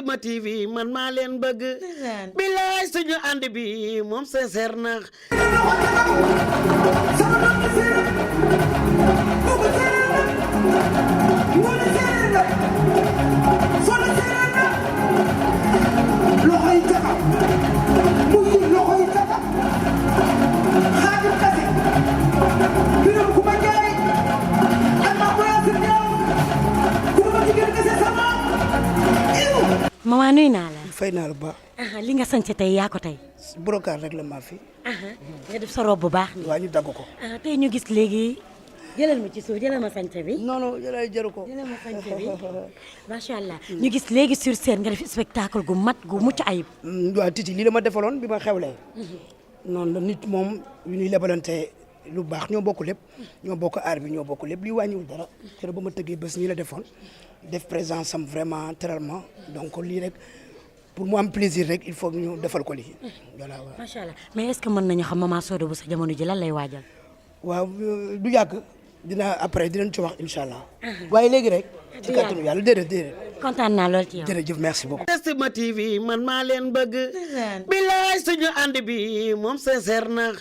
Sima TV man maa leen bëgg bilaay suñu ànd bi moom sincère na maman nuyu naa la. fay naa la bu baax. li nga sañse tey yaa ko tey. brocart rek la maa fi. nga def sa robe bu baax. waa ñu dagg ko. tey ñu gis léegi jëlal ma ci suuf jëlal ma sañse bi. non non jëlal jëru ko. jëlal ma sañse bi macha allah. ñu gis léegi sur scène nga def spectacle gu mat gu mucc ayib. waa Titi lii la ma defaloon bi ma xewlee. noonu la nit moom yu ñuy lebalante lu baax ñoo bokk lépp. ñoo bokk aar bi ñoo bokk lépp lii wàññiwul dara. keroog ba ma tëggee bés nii la defoon def présence am vraiment tellement donc lii rek. pour mu am plaisir rek il faut ñu defal ko lii. voilà waaw. macha allah mais est-ce que mën nañu xam maman Soda bu sa jamono ji lan lay waajal. waaw du yàgg dinañ ci wax incha allah. waaye léegi rek. ci kàttanu yàlla déedéet. kontaan naa lool ci yow. jërëjëf merci beaucoup. Sima TV man maa leen bëgg bilaay suñu ànd bi moom sincère na